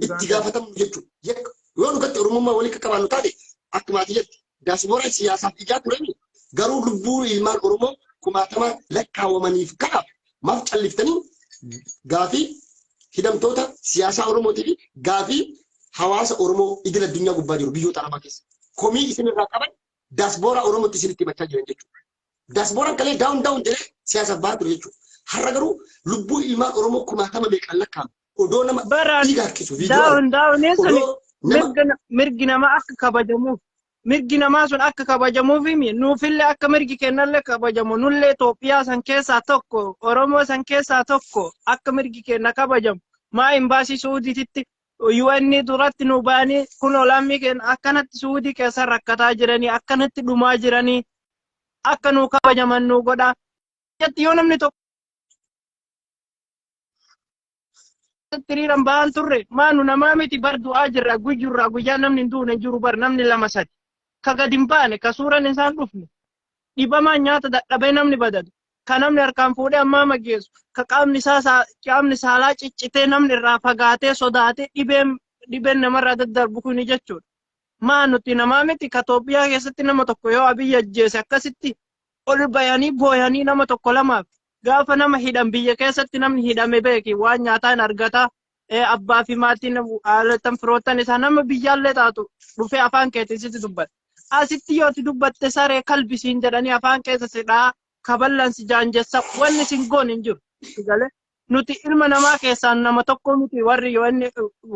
itti gaafatamnu jechuudha. Yakka yoo dhugatti Oromummaa walitti qabaannu taate akkuma ati jette daasbooraan siyaasaaf ijaa turani garuu lubbuu ilmaan Oromoo kumaatama lakkaawamaniif kanaaf maaf calliftanii gaafii hidhamtoota siyaasaa Oromootii fi gaafii hawaasa Oromoo idil addunyaa gubbaa jiru biyyoota Arabaa keessa komii isin irraa qaban daasbooraa Oromootti isinitti himachaa jiran jechuudha. Daasbooraan kalee daawun daawun jedhee siyaasaaf bahaa ture jechuudha. Har'a garuu lubbuu ilmaan Oromoo kumaatama meeqaan lakkaa'amu odoo nama Baraan dhiiga harkisu viidiyoo daawun daawuniin suni odoo nama mirgi namaa akka kabajamuuf mirgi namaa sun akka kabajamuuf himi nuufillee akka mirgi kennallee kabajamu nullee Itoophiyaa san keessaa tokko Oromoo san keessaa tokko akka mirgi kenna kabajamu maa imbaasii Suudiititti UN duratti nu ba'anii kun lammii kenna akkanatti Suudii keessa rakkataa jiranii akkanatti dhumaa jiranii akka nuu kabajaman nu godha. Jetti yoo namni tokko hiriiran ba'an turre maa nu namaa miti bar du'aa jirra guyyurraa guyyaa namni hin duune jiru bar namni lama sadi ka gad hin baane ka suuraan isaan dhufne dhibamaan nyaata dadhabee namni badadu ka namni harkaan fuudhee ammaa mageessu ka qaamni isaa qaamni saalaa ciccitee namni irraa fagaatee sodaatee dhibeen dhibeen namarraa daddarbu kuni jechuudha. Maa nuti namaa miti ka Itoophiyaa keessatti nama tokko yoo Abiyyi ajjeese akkasitti ol bayanii booyanii nama tokko lamaaf gaafa nama hidhan biyya keessatti namni hidhame beeki waan nyaataa hin argata abbaa fi maatiin haalatan firoottan isaa nama biyyaallee taatu dhufee afaan keetiin sitti dubbata. Asitti yoo ati dubbatte saree kalbisiin jedhanii afaan keessa si dhahaa kaballaan si jaanjessa wanni sin goon hin jiru. Galee nuti ilma namaa keessaa nama tokko miti warri yoo inni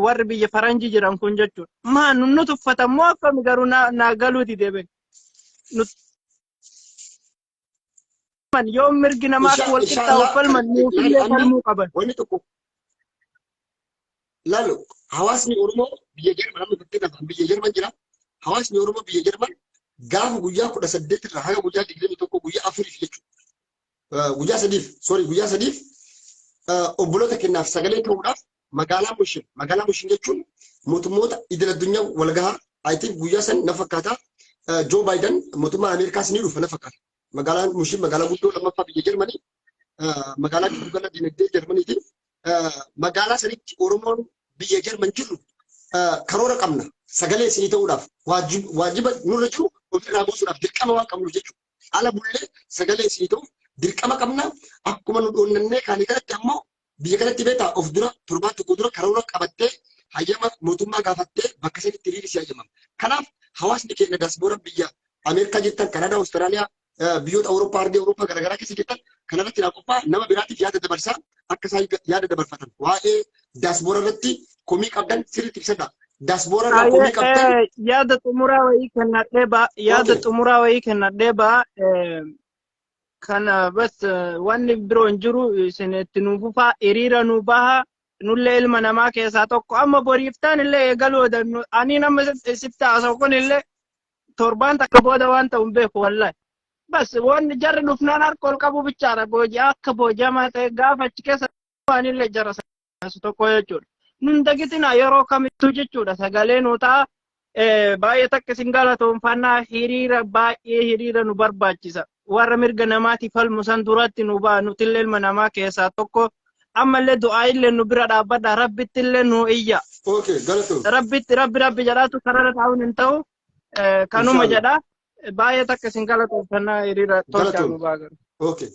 warri biyya faranjii jiran kun jechuudha. Maa nu tuffatan moo akkami garuu naa galuu dide beeku. Yoo mirgi namaa akka wal qixxaawu falman nuufillee falmuu qaban. Wanni tokko laalu hawaasni Oromoo biyya Jarman amma fakkeenyaaf biyya Jarman jira. Hawaasni Oromoo biyya Jarman gaafa guyyaa 18 irraa haga guyyaa 21 guyyaa afuriif jechuudha. Guyyaa sadiif sorry guyyaa sadiif obboloota kennaaf sagalee ta'uudhaaf magaalaa Mushin jechuun mootummoota idil addunyaa walgahaa I think guyyaa san na fakkaata. Joe Biden mootummaa Ameerikaas ni dhufa na fakkaata. Magaalaan Mushin magaalaa guddoo lammaffaa biyya Jarmanii magaalaa giddugala dinagdee Jarmaniiti. Magaalaa sanitti Oromoon biyya Jarman jirru karoora qabna. Sagalee isinii ta'uudhaaf waajiba nurra jiru ofirraa buusuudhaaf dirqama waan qabnuuf jechuudha. Ala bullee sagalee isinii ta'uuf dirqama qabna. Akkuma nu dhoonnannee kaanii kanatti ammoo biyya kanatti beektaa of dura torbaan tokko dura karoora qabattee hayyama mootummaa gaafattee bakka sanitti hiriirri si hayyamama. Kanaaf hawaasni keenya daasboora biyya Ameerikaa jirtan, Kanaadaa, Awustiraaliyaa, biyyoota Awurooppaa, ardii Awurooppaa garaagaraa keessa jirtan kanarratti naa qophaa'a nama biraatiif yaada dabarsaa akka isaan yaada dabarfatan. Waa'ee daasboora irratti komii qabdan sirriitti ibsadha. Daasboora irraa komii qabdan. Yaada xumuraa wayii kennadhee ba'a. Yaada xumuraa wayii kennadhee ba'a. Kana bas wanni biroo hin jiru isin itti nuu fufaa hiriira nuu baha nullee ilma namaa keessaa tokko amma boriiftaan illee eegaluu dannu ani nama sitti haasa'u kun illee torbaan takka booda waan ta'u hin beeku wallahi. Bas wanni jarri dhufnaan harka ol qabu bichaadha booji'a akka booji'amaa ta'e gaafa achi keessa waan illee jara saasu tokko jechuudha. Nun dagitina yeroo kamittuu jechuudha sagalee nuu ta'a. Baay'ee takka isin galatoonfannaa hiriira baay'ee hiriira nu barbaachisa. Warra mirga namaatiif falmu san duratti nu ba'a nutillee ilma namaa keessaa tokko ammallee du'aa illee nu bira dhaabbadha rabbitti illee nu iyya. Okay, galatoom. Rabbitti rabbi rabbi jedhaatu kararra taa'uun hin ta'u kanuma jedha. Baay'ee takka isin galatoonfannaa hiriira tolchaa nu ba'a garuu. Okay.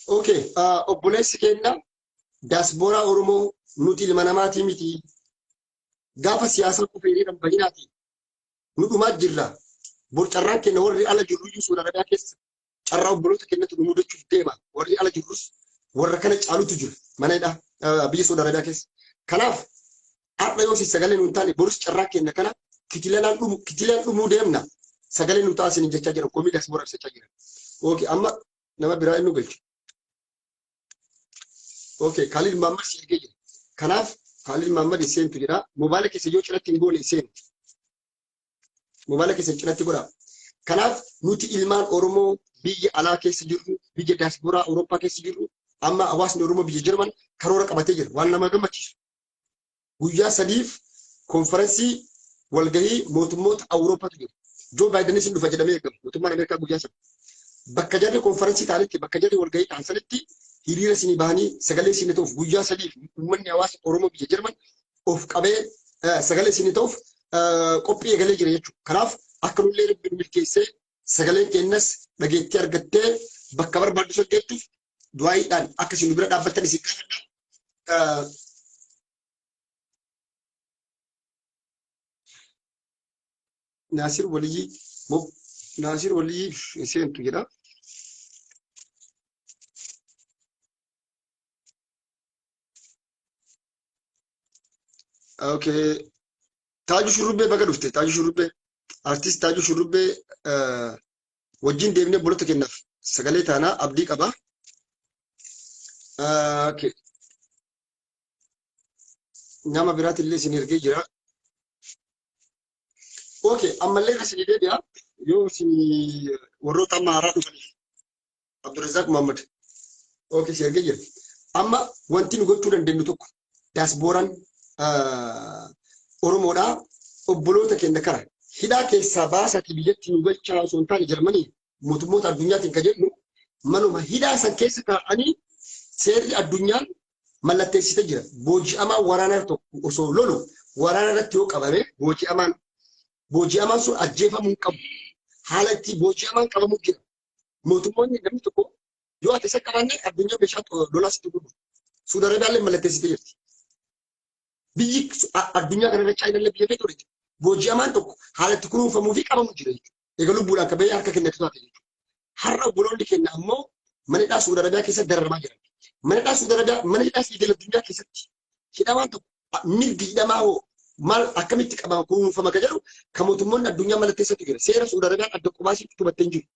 Okay, obboleessi keenya daasbooraa Oromoo nuti ilma namaatii miti. Gaafa siyaasaa qofa hiriiran bahinaati. Nu dhumaa jirra. Bor carraan keenya warri ala jirru iyyuu Suudi Arabiyaa keessa. Carraa obboloota keenyatu nu mudachuuf deema. Warri ala jirrus warra kana caalutu jira mana hidhaa biyya Saudi Arabiyaa keessa. Kanaaf har'a yoo sagalee nuun taane borus carraa keenya kana kitilaan dhumu kitilaan dhumuu deemna. Sagalee nu ta'a isin jechaa jira. Komii diaspora ibsachaa jira. Okay, amma nama biraa inni galchu. Okay, Khalil Muhammad si ergee jira. Kanaaf Khalil Muhammad seentu jedha. Mobaayila keessa yoo cinatti hin goone seentu. Mobaayila keessa cinatti godhaa. Kanaaf nuti ilmaan Oromoo biyya alaa keessa jirru, biyya daasporaa Awurooppaa keessa jirru, amma hawaasni Oromoo biyya Jarman karoora qabatee jira. Waan nama gammachiisu. Guyyaa 3f konferansii walgahii mootummoota Awurooppaatu jira. Joo Baayidenis hin dhufa jedhamee eegama. Mootummaan Ameerikaa guyyaa sana. Bakka jarri konferansii ta'anitti, bakka jarri walgahii ta'an sanitti hiriira isinii bahanii sagalee isinii ta'uuf guyyaa 3f uummanni hawaasa Oromoo biyya Jarman of qabee sagalee isinii ta'uuf qophii eegalee jira jechuudha. Kanaaf akka nullee rabbi nu milkeessee sagaleen keenyas dhageettii argattee bakka barbaaddu sun geettuuf du'aayiidhaan akka isin nu bira dhaabbattan isin gaafadha. Naasir Waliyyii Naasir Waliyyii seentu jedha. Okay. Taaju Shurrubbee baga dhufte. Taaju Shurrubbee. Artist Taaju Shurrubbee wajjin deemnee obboloota kennaaf sagalee taanaa abdii qaba. Okay. Nama biraatillee isin ergee jira. Okay, ammallee irra isin deebi'a. Yoo isin warroota amma haaraa dhufaniif. Abdurrazaaq Muhammad. Okay, si ergee jira. Amma wanti nu gochuu dandeenyu tokko daasbooraan Oromoodhaa obboloota keenya kara hidhaa keessaa baasaatii biyyatti nu galchaa osoo hin taane Jarmanii mootummoota addunyaatiin kan jennu manuma hidhaa san keessa taa'anii seerri addunyaan mallatteessite jira. Booji'amaan waraanaa tokko osoo lolu waraana irratti yoo qabame booji'amaan sun ajjeefamuu hin qabu. Haala itti booji'amaan qabamu jira. Mootummoonni namni tokko yoo ati isa qabaanne addunyaa meeshaa lolaa sitti gurguru. Suudi Arabiyaallee mallatteessitee jirti. Biyyi addunyaa kanarra Chaayinaallee biyya feetu jirti. Booji'amaan tokko haala itti kunuunfamuu fi qabamu jira jechuudha. Egaa lubbuudhaan akka bahee harka kennatu taate jechuudha. Har'a obboloonni keenya ammoo mana hidhaa Suudi Arabiyaa keessatti dararamaa jiran. Mana hidhaa Suudi Arabiyaa mana hidhaa idil addunyaa keessatti hidhamaan tokko mirgi hidhamaa hoo maal akkamitti qabama kunuunfama ka jedhu kan mootummoonni addunyaa mallatteessatu jira. Seera Suudi Arabiyaan adda qubaasitti tumattee hin jiru.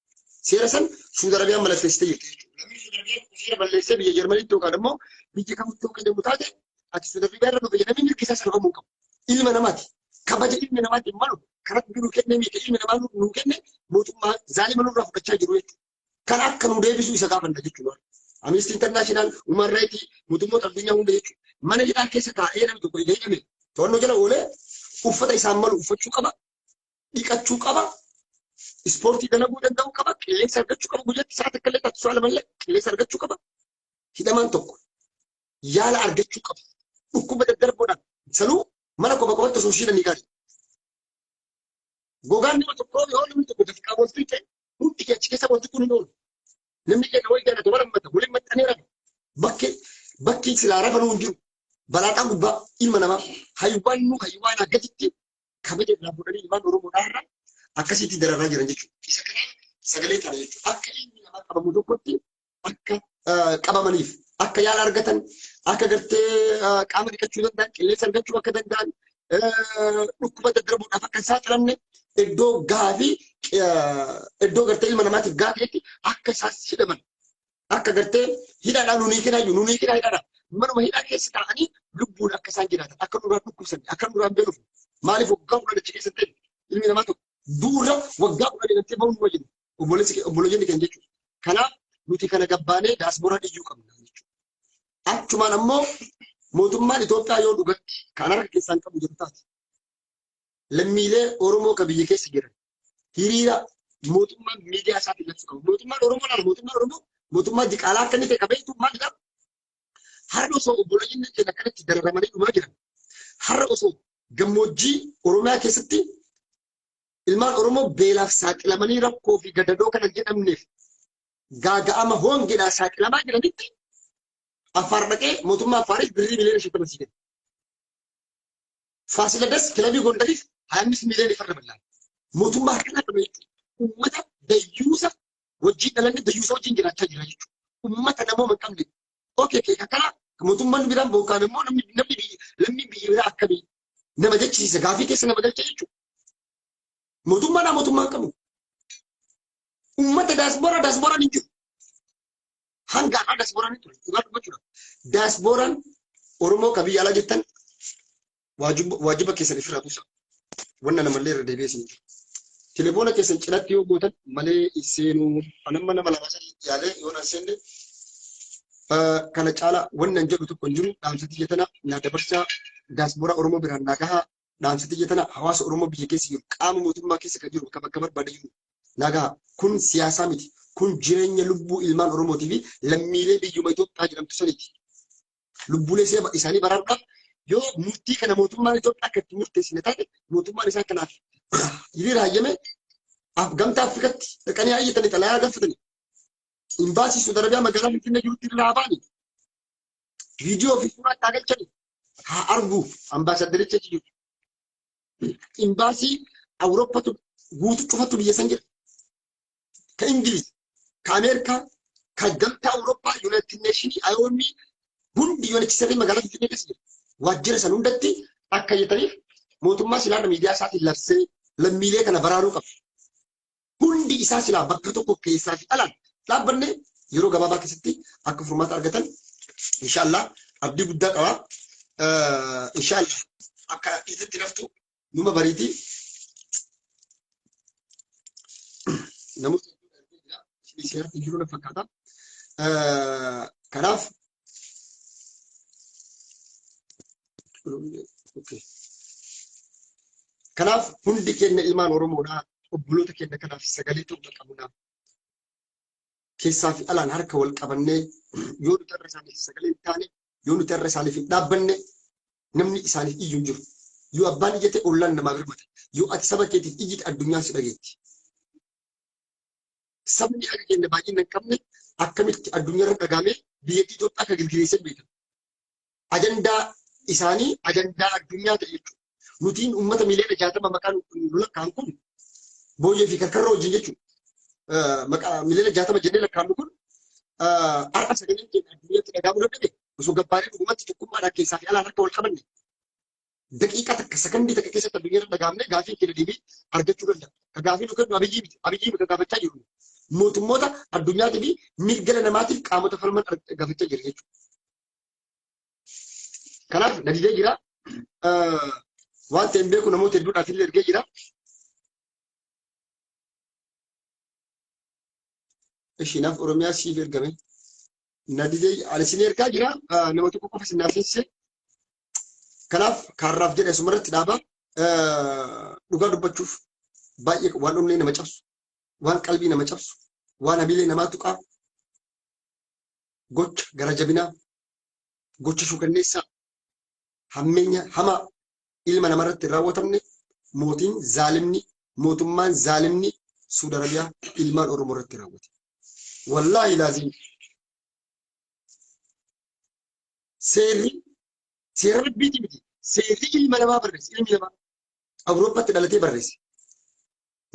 Seera san Suudi Arabiyaan mallatteessitee jirti jechuudha. Lammii Suudi Arabiyaa seera balleessee biyya Jarmaniitti yookaan immoo biyya kamitti yookaan deemu taate ati Suudi Arabiyaa irra dhufe jedhamee mirgi isaa sarbamuu hin qabu. Ilma namaati. Kabaja ilmi namaatti hin malu. Kan Rabbi nuu kenne miti ilmi namaa nuu kenne mootummaa zaalima nurraa fudhachaa jiru jechuudha. Kan akka nu deebisu isa gaafanna jechuudha. Amnesty International, Human Rights, mootummoota addunyaa hunda jechuudha. Mana hidhaa keessa taa'ee namni tokko egaa hidhame to'annoo jala oolee uffata isaan malu uffachuu qaba, dhiqachuu qaba, ispoortii dalaguu danda'uu qaba, qilleensa argachuu qaba, guyyaatti sa'a takka illee taatu sa'a lama illee qilleensa argachuu qaba. Hidhamaan tokko yaala argachuu qaba. Dhukkuba daddarboodhaan sanuu mana kopha kophatti osoo hidhanii gaarii. Gogaan nama tokkoo yoo namni tokko dafqaa wal fixe hundi kee achi keessa wanti kun hin oolu. Namni keenya wal jaalata wal hammata waliin maxxanee rafa. Bakki bakki silaa rafanuu hin jiru. Balaadhaan gubbaa ilma namaa haywaan nu haywaan gaditti kabaja irraa fuudhanii ilmaan Oromoodhaa irraa akkasitti dararaa jiran jechuudha. Isa kanaaf sagalee tana jechuudha. Akka ilmi namaa qabamu tokkotti akka qabamaniif akka yaala argatan akka gartee qaama dhiqachuu danda'an qilleensa argachuu akka danda'an dhukkuba daddarbuudhaaf akka hin saaxilamne iddoo gahaa fi iddoo gartee ilma namaatiif gahaa ta'etti akka isaan hidhaman akka gartee hidhaadhaan nunii kenaa jiru nunii kenaa hidhaadhaan manuma hidhaa keessa taa'anii lubbuun akka isaan jiraatan akka nurraan dhukkubsan akka nurraan beelofne maaliif waggaa 10 achi keessa ta'e ilmi namaa tokko duurra waggaa 10 hidhamtee bahuun numa jiru obboleessi obboleeyyan keenya jechuudha. Kanaaf nuti kana gabbaanee daasbooraa iyyuu qabna jechuudha. Achumaan ammoo mootummaan Itoophiyaa yoo dhugatti kan harka keessaan qabu jiru taate lammiilee Oromoo kan biyya keessa jiran hiriira mootummaan miidiyaa isaatiin labsuu qaba. Mootummaan Oromoo laala mootummaan Oromoo mootummaa diqaalaa akka inni ta'e qabeessu maalidha? Har'a osoo obboleeyyan keenya akkanatti dararamanii dhumaa jiran har'a osoo gammoojjii Oromiyaa keessatti Ilmaan Oromoo beelaaf saaxilamanii rakkoo fi gadadoo kana jedhamneef gaaga'ama hoongeedhaan saaxilamaa jiranitti Affaar dhaqee mootummaa Affaariif birrii miliyoona 50 sii kenne. Faasiladas kilabii Gondariif 25 miiliyoona farra bal'aa. Mootummaa akkanaa qabna jechuudha. Uummata dayyuusa Wajjin dhalanne dayyuusa wajjin jiraachaa jira jechuudha. Uummata namooma hin qabne. Okay, kana mootummaan biraan bookaan immoo namni namni biyya lammiin biyya biraa akkamii nama jechisiisa, gaafii keessa nama galcha jechuudha. Mootummaan mootummaa hin qabu. Uummata daasbooraa daasbooraan hin jiru. Hanga har'aa daasbooraan hin ture. Dhugaa dubbachuudha. Daasbooraan Oromoo ka biyya alaa jettan waajiba keessan ifirraa buusa. Wanna namallee irra deebi'ee isin jiru. Telefoona keessan cinatti yoo gootan malee seenuu anamma nama lama sadii yaalee yoo nan seenne kana caala wanna hin jedhu tokko hin jiru. Dhaamsa tiyya tana naa dabarsaa, daasbooraa Oromoo biraan naa gahaa. Dhaamsa tiyya tana hawaasa Oromoo biyya keessa jiru, qaama mootummaa keessa kan jiru, bakka bakka barbaade jiru naa gahaa. Kun siyaasaa miti. Kun jireenya lubbuu ilmaan Oromootii fi lammiilee biyyuma Itoophiyaa jedhamtu saniiti. Lubbuulee isaanii baraaruudhaaf yoo murtii kana mootummaan Itoophiyaa akka itti murteessine taate, mootummaan isaa kanaaf hiriira hayyame, gamtaa Afrikatti dhaqanii hayyatanii xalayaa galfatanii, imbaasii Suudi Arabiyaa magaalaa Finfinnee jirutti hiriira haa ba'anii, viidiyoo fi suuraa itti haa galchanii, haa argu ambaasaddaricha jiru. Imbaasii Awurooppatu guutuu cufatu biyya san jira. Ka Ingiliz, ka Ameerikaa, ka gamtaa Awurooppaa, United Nation, IOM hundi UNHCR magaalaa Finfinnee keessa jira. Waajjira san hundatti akka jettaniif mootummaa silaarra miidiyaa isaatiin labsee lammiilee kana baraaruu qaba. Hundi isaa silaa bakka tokko keessaa fi alaan dhaabbanne yeroo gabaabaa keessatti akka furmaata argatan inshaallah abdii guddaa qaba. Inshaallah akka itti naftu numa bariiti. Namoota seeratti jiru na fakkaata. Kanaaf Kanaaf hundi keenya ilmaan Oromoodhaa obboloota keenya kanaaf sagalee ta'uu qabna. Keessaa fi alaan harka wal qabannee yoo nuti har'a isaaniif sagalee hin taane, yoo nuti har'a isaaniif hin dhaabbanne, namni isaaniif iyyu hin jiru. Yoo abbaan iyyate ollaan namaa birmata. Yoo ati saba keetiif iyyite addunyaan si dhageetti. Sabni akka keenya baay'ina hin qabne akkamitti addunyaarra dhagaamee biyyattii Itoophiyaa akka gilgileessan beekama. Ajandaa isaanii ajandaa addunyaa ta'e jechuudha. Nutiin uummata miiliyoona 60 maqaan nu lakkaa'an kun booyyee fi karkarroo wajjin jechuudha. Maqaa miiliyoona 60 jennee lakkaa'annu kun har'a sagaleen keenya addunyaatti dhagahamuu dadhabe. Osoo gabbaaree dhugumatti tokkummaadhaan keessaa fi alaan harka wal qabanne, daqiiqaa takka, sakandii takka keessatti addunyaarra dhagahamne gaafii keenya deebii argachuu danda'a. Ka gaafii nu kennu Abiyyii miti. Abiyyii miti gaafachaa jiru. Mootummoota addunyaatii fi mirga namaatiif qaamota falman gaafachaa jira jechuudha. Kanaaf na didee jira. Waan ta'e hin beeku, namoota hedduudhaaf illee ergee jira. Ishii naaf Oromiyaa siif ergame. Na didee, ani isin ergaa jira, nama tokko qofa isin naaf seensise. Kanaaf kaarraaf jedhe asumarratti dhaaba. Dhugaa dubbachuuf baay'ee waan onnee nama cabsu, waan qalbii nama cabsu, waan hamilee namaa tuqaa, gocha gara jabinaa, gocha shuukanneessaa, hammeenya hamaa ilma namarratti hin raawwatamne mootiin zaalimni, mootummaan zaalimni Suudi Arabiyaa ilmaan Oromoo irratti raawwate. Wallaahi laaziim seerri seera rabbiiti miti, seerri ilma namaa barreesse, ilmi namaa Awurooppaatti dhalatee barreesse.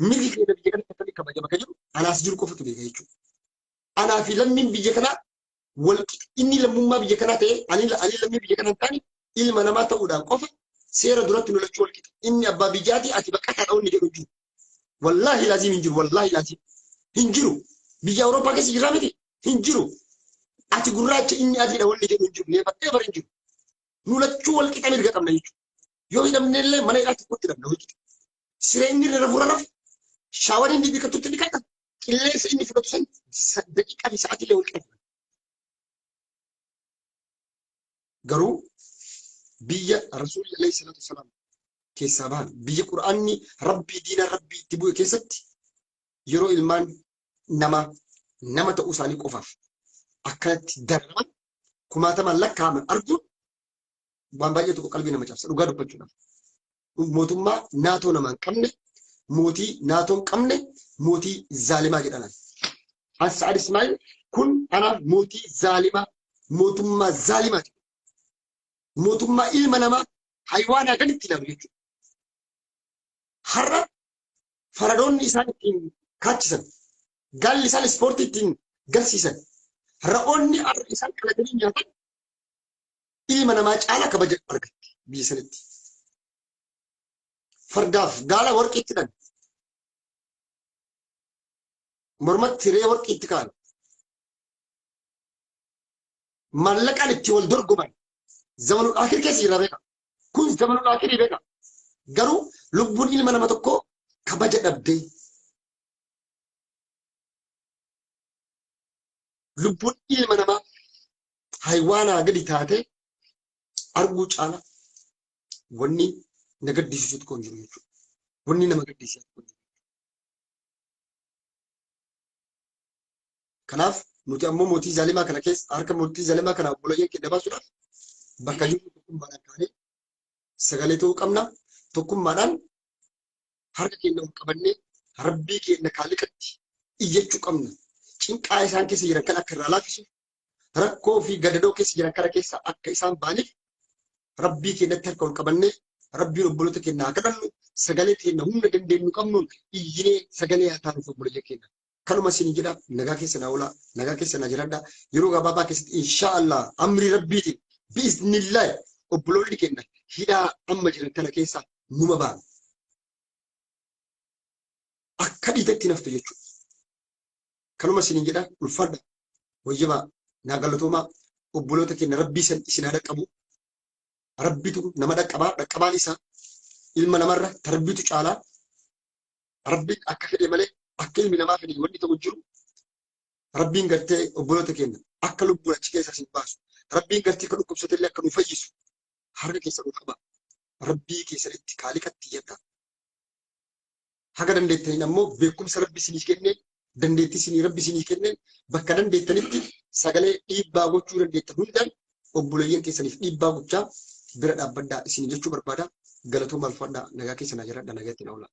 Mirgi keenya biyya kanatti akkamitti kabajama kan jedhu anaas jiru qofatu beeka jechuudha. Anaa fi lammiin biyya kanaa wal inni lammummaa biyya kanaa ta'ee ani lammii biyya kanaa hin taane ilma namaa ta'uudhaan qofa seera duratti nu lachuu wal qixa. Inni abbaa biyyaati, ati baqataadha wanni jedhu hin jiru. Wallaahi laaziim hin jiru. Wallaahi laaziim hin jiru. Biyya Awurooppaa keessa jirraa miti, hin jiru. Ati gurraacha, inni adiidha wanni jedhu hin jiru. Never ever hin jiru. Nu lachuu wal qixa mirga qabna jechuudha. Yoo hidhamne illee mana hidhaa tokkotti hidhamna wal qixa. Siree inni irra rafu rafu, shaawarii inni dhiqatutti dhiqata, qilleensa inni fudhatu san daqiiqaa fi sa'aatii illee wal qixa fudhata. Garuu biyya Rasuulli alayhi salaatu wasalaam keessaa bahan, biyya Qur'aanni Rabbii diinaa Rabbii itti bu'e keessatti yeroo ilmaan namaa nama ta'uu isaanii qofaaf akkanatti dararaman, kumaatamaan lakkaa'aman arguun waan baay'ee tokko qalbii nama cabsa, dhugaa dubbachuudhaaf. Mootummaa naatoo namaa hin qabne, mootii naatoo hin qabne, mootii zaalimaa jedhaman. An Sa'ad Ismaa'il kun anaaf mootii zaalimaa, mootummaa zaalimaati. Mootummaa ilma namaa haywaanaa gaditti ilaalu jechuudha. Har'a faradoonni isaan ittiin kaachisan Gaalli isaan ispoortii ittiin garsiisan. Ra'oonni har'a isaan qalatanii nyaatan ilma namaa caalaa kabaja argatti biyya sanitti. Fardaaf gaala warqii itti hidhan. Mormatti re'ee warqii itti kaa'an. Maallaqaan itti wal dorgoman. Zamanul akir keessa jira beeka. Kun zamanul akirii beeka. Garuu lubbuun ilma nama tokkoo kabaja dhabdee lubbuun ilma namaa haywaanaa gadi taatee arguu caala wanni na gaddisiisu tokko hin jiru jechuudha. Wanni nama gaddisiisu tokko hin jiru. Kanaaf nuti ammoo mootii zaalimaa kana keessa harka mootii zaalimaa kana obboleeyyan keenya baasuudhaaf bakka jirru tokkummaadhaan kaanee sagalee ta'uu qabna. Tokkummaadhaan harka keenya ol qabannee rabbii keenya kaaliqatti iyyachuu qabna. Cinqaa isaan keessa jiran kan akka irraa laaffisu rakkoo fi gadadoo keessa jiran kana keessa akka isaan ba'aniif rabbii keenyatti harka ol qabannee rabbiin obboloota keenya haa kadhannu sagalee keenya humna dandeenyu qabnuun iyyinee sagalee haa taanuuf obboleeyyan keenya. Kanuma isin jedha nagaa keessa naa oolaa nagaa keessa naa jiraadha yeroo gabaabaa keessatti insha Allah amri rabbiitiin biiznillaahi obboloonni keenya hidhaa amma jiran kana keessa numa ba'an. Akka dhiitetti naftu jechuudha. Kanuma isin jedha ulfaadha wayyabaa naa galatoomaa obboloota keenya rabbii san isin haa dhaqqabu. Rabbitu nama dhaqqabaa dhaqqabaan isaa ilma namarra tarbiitu caalaa rabbiin akka fedhe malee akka ilmi namaa fedhe wanni ta'u jiru rabbiin gartee obboloota keenya akka lubbuun achi keessaa isin baasu rabbiin gartee akka dhukkubsate illee akka nu fayyisu harka keessa nu qaba rabbii keessanitti kaaliqatti iyyadha. Haga dandeettaniin ammoo beekumsa rabbi isinii kenneen dandeettii isinii rabbi isinii kenneen bakka dandeettanitti sagalee dhiibbaa gochuu dandeettan hundaan obboleeyyan keessaniif dhiibbaa gochaa bira dhaabbadhaa isin jechuu barbaada. Galatooma alfaadhaa nagaa keessa naa jiraadhaa nagaa ittiin oolaa.